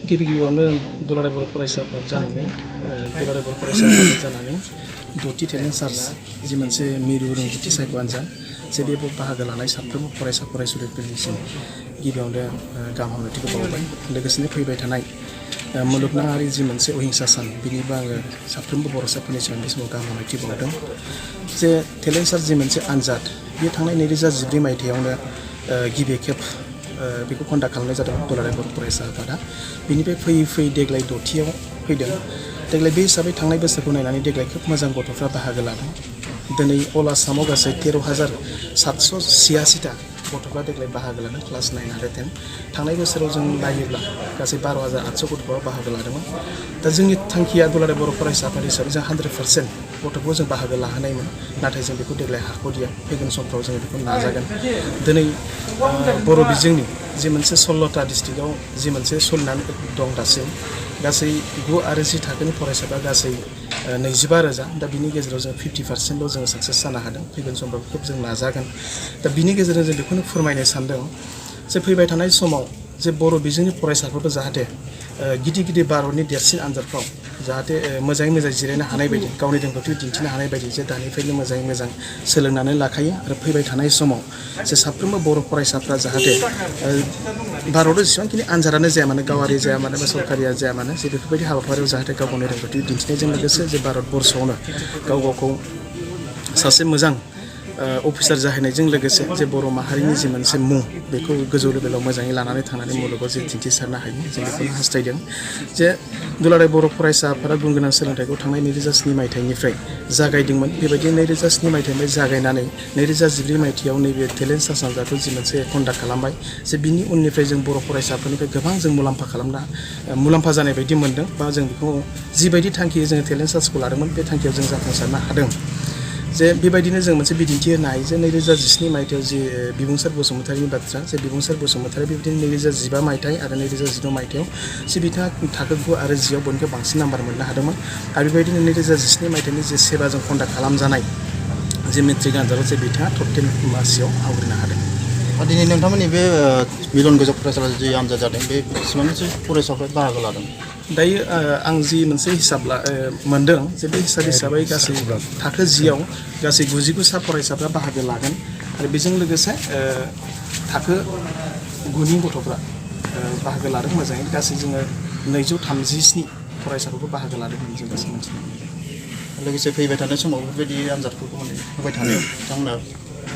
गिबियावनो दुलाराय बर' फरायसाफोर जानानै दुलाराय बर' फरायसाफोर जानानै द'थि टेलेन्ट सार्च जि मोनसे मिरु रोंगौथि सायख' आनजाद जे बे बाहागो लानाय साफ्रोमबो फरायसा फरायसुलिफोरनिसिम गिबियावनो गाहाम हामलायथिखौ बावबाय। लोगोसेनो फैबाय थानाय मुलुगनाङारि जि मोनसे अहिंसा सान बिनिबो आङो साफ्रोमबो बर'साफोरनिसिम बे समाव गाहाम हामलायथि बावदों। जे टेलेन्ट सार्च जि मोनसे आनजाद बेयो थांनाय 2014 मायथाइयावनो गिबि खेब बेखौ कन्डाक्ट खालामनाय जादों दुलाराय बर' फरायसा आफादा। बिनिफ्राय फैयै फैयै देग्लाय 10थियाव फैदों। देग्लाय बे हिसाबै थांनाय बोसोरखौ नायनानै देग्लाय खोब मोजां गथ'फ्रा बाहागो लादों। दिनै अल आसामाव गासै 13,786टा गथ'फ्रा देग्लाय बाहागो लादों क्लास 9 आरो 10। थांनाय बोसोराव जों नायोब्ला गासै 12,800 गथ'फ्रा बाहागो लादोंमोन। दा जोंनि थांखिया दुलाराय बर' फरायसा आफाद हिसाबै जों 100% गथ'खौ जों बाहागो लाहोनायमोन। नाथाय जों बेखौ देग्लाय हाख'दिया। फैगोन समफ्राव जों बेखौ नाजागोन। दिनै बर' बिजोंनि जि मोनसे 16टा डिस्ट्रिक्टआव जि मोनसे सोलिनानै दं दासिम गासै 9 आरो 10 थाखोनि फरायसाफ्रा गासै 25,000। दा बिनि गेजेराव जों 50%ल' जोङो साक्सेस जानो हादों। फैगोन समफ्राव खोब जों नाजागोन। दा बिनि गेजेरजों जों बेखौनो फोरमायनो सानदों जे फैबाय थानाय समाव जे बर' बिजोंनि फरायसाफोरबो जाहाथे गिदिर गिदिर भारतनि देरसिन आनजादफ्राव जाहाथे मोजाङै मोजां जिरायनो हानाय बायदि गावनि रोंगौथि दिन्थिनो हानाय बायदि जे दानिफ्रायनो मोजाङै मोजां सोलोंनानै लाखायो आरो फैबाय थानाय समाव जे साफ्रोमबो बर' फरायसाफ्रा जाहाथे भारताव जेसेबांखिनि आनजादानो जाया मानो गावारि जाया मानो बा सरकारिया जाया मानो जे बेफोरबायदि हाबाफारियाव जाहाथे गाव गावनि रोंगौथि दिन्थिनायजों लोगोसे जे भारतबर्षआवनो गाव गावखौ सासे मोजां अफिसार जाहैनायजों लोगोसे जे बर' माहारिनि जि मोनसे मुं बेखौ गोजौ लेभेलाव मोजाङै लानानै थांनानै मुलुगाव जे दिन्थिसारनो हायो जों बेखौनो हास्थायदों। जे दुलाराय बर' फरायसा आफादा गुन गोनां सोलोंथाइखौ थांनाय 2007 मायथाइनिफ्राय जागायदोंमोन। बेबायदि 2007 मायथाइनिफ्राय जागायनानै 2014 मायथाइयाव नैबे टेलेन्ट सार्च आनजादखौ जि मोनसे कन्डाक्ट खालामबाय। जे बिनि उननिफ्राय जों बर' फरायसाफोरनिफ्राय गोबां जों मुलाम्फा जानाय बायदि मोनदों बा जों बेखौ जिबायदि थांखि जोङो टेलेन्ट सार्चखौ लादोंमोन बे थांखियाव जों जाफुंसारनो हादों। जे बेबायदिनो जों मोनसे बिदिन्थि होनो हायो जे 2017 मायथाइयाव जि बिबुंसार बसुमतारिनि बाथ्रा जे बिबुंसार बसुमतारि बेबायदिनो 2015 मायथाइ आरो 2016 मायथाइयाव जे बिथाङा थाखो 9 आरो 10आव बयनिफ्राय बांसिन नाम्बार मोननो हादोंमोन। आरो बेबायदिनो 2017 मायथाइनि जे सेबाजों कन्डाक्ट खालामजानाय जे मेट्रिक आनजादाव जे बिथाङा टप 10 मासियाव आवग्रिनो हादों। दिनै नोंथांमोननि बे मिलन गोजौ फरायसालियाव जि आनजाद जादों बे बेसेबांसो फरायसाफ्रा बाहागो लादों? दायो आं जि मोनसे हिसाब मोनदों जे बे हिसाबै गासै थाखो 10आव गासै 99 फरायसाफ्रा बाहागो लागोन आरो बेजों लोगोसे थाखो 9नि गथ'फ्रा बाहागो लादों मोजाङै गासै जोङो 237 फरायसाफोरखौ बाहागो लादों होननानै जों गासै मिथिनो मोनदों। लोगोसे फैबाय थानाय समाव बेफोरबायदि आनजादफोरखौ होबाय थानायाव बिथांमोना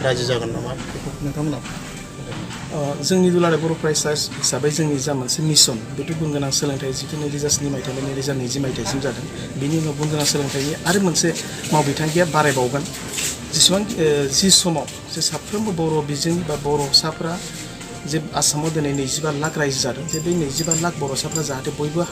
राजि जागोन नामा बेखौ नोंथांमोना? जोंनि दुलाराय बर' फरायसा हिसाबै जोंनि जा मोनसे मिशन बेथ' गुन गोनां सोलोंथाइ जिथु 2007 मायथाइनिफ्राय 2020 मायथाइसिम जादों। बिनि उनाव गुन गोनां सोलोंथाइनि आरो मोनसे मावबिथांखिया बारायबावगोन। जेसेबां जि समाव जे साफ्रोमबो बर' बिजोंनि बा बर'साफ्रा जे आसामाव दिनै 25 लाख रायजो जादों जे बे 25 लाख बर'साफ्रा जाहाथे बयबो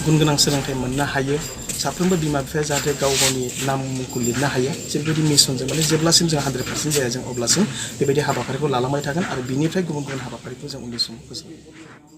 गुन गोनां सोलोंथाइ मोननो हायो। साफ्रोमबो बिमा बिफाया जाहाथे गाव गावनि नाम मुंखौ लिरनो हायो। जे बेबायदि मिशनजों माने जेब्लासिम जों 100% जाया जों अब्लासिम बेबायदि हाबाफारिखौ लालांबाय थागोन आरो बिनिफ्राय गुबुन गुबुन हाबाफारिखौ जों उननि समाव फोसावगोन।